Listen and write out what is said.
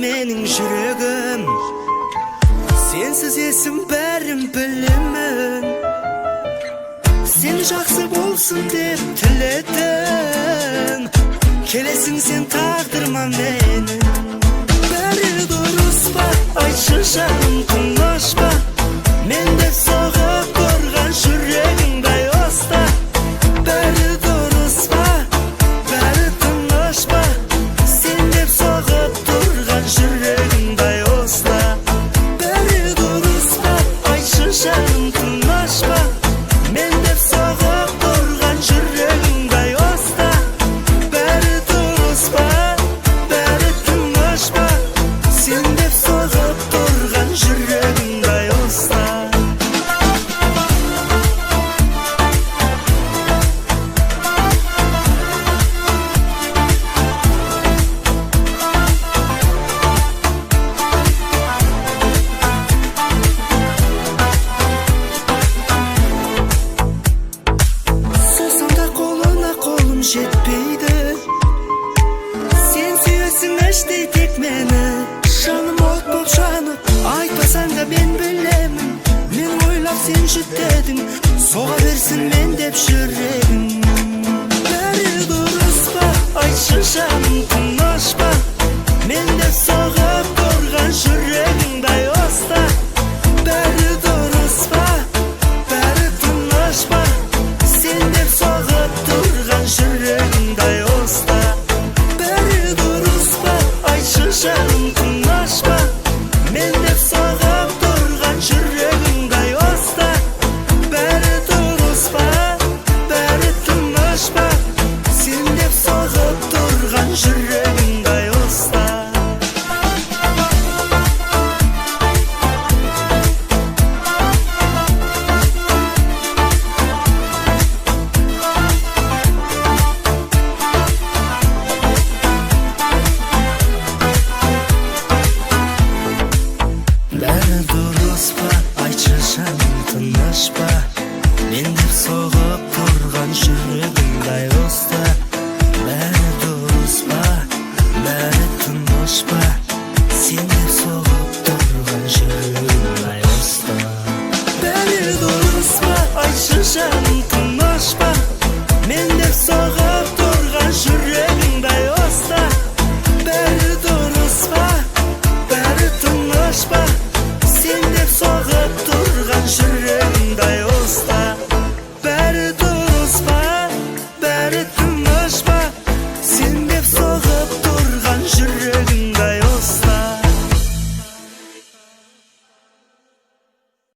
Менің жүрегім. Сенсіз есім бәрін білемін. Сен жақсы болсын деп тіледім. Келесің сен тағдырыма менің. Бәрі дұрыс па, айтшы, жаным, тыныш па? Мен деп соғып тұрған жүрегіңдей оста. Бәрі дұрыс па, бәрі тыныш па? Сен деп соғып тұрған жүрегіңдей оста. Бәрі дұрыс па, айтшы, жаным, тыныш па? Мен деп соғып тұрған жүрегіңдей оста. Бәрі дұрыс па, бәрі тыныш па? Сен деп соғып тұрған жүрегіңдей оста. Созсам да қолына қолым жетпейді. Сен сүйесің іштей тек мені. Жаным от боп жанып, айтпасаң да мен білемін. Мен ойлап сен жүдедің, соға берсін мен деп жүрегің.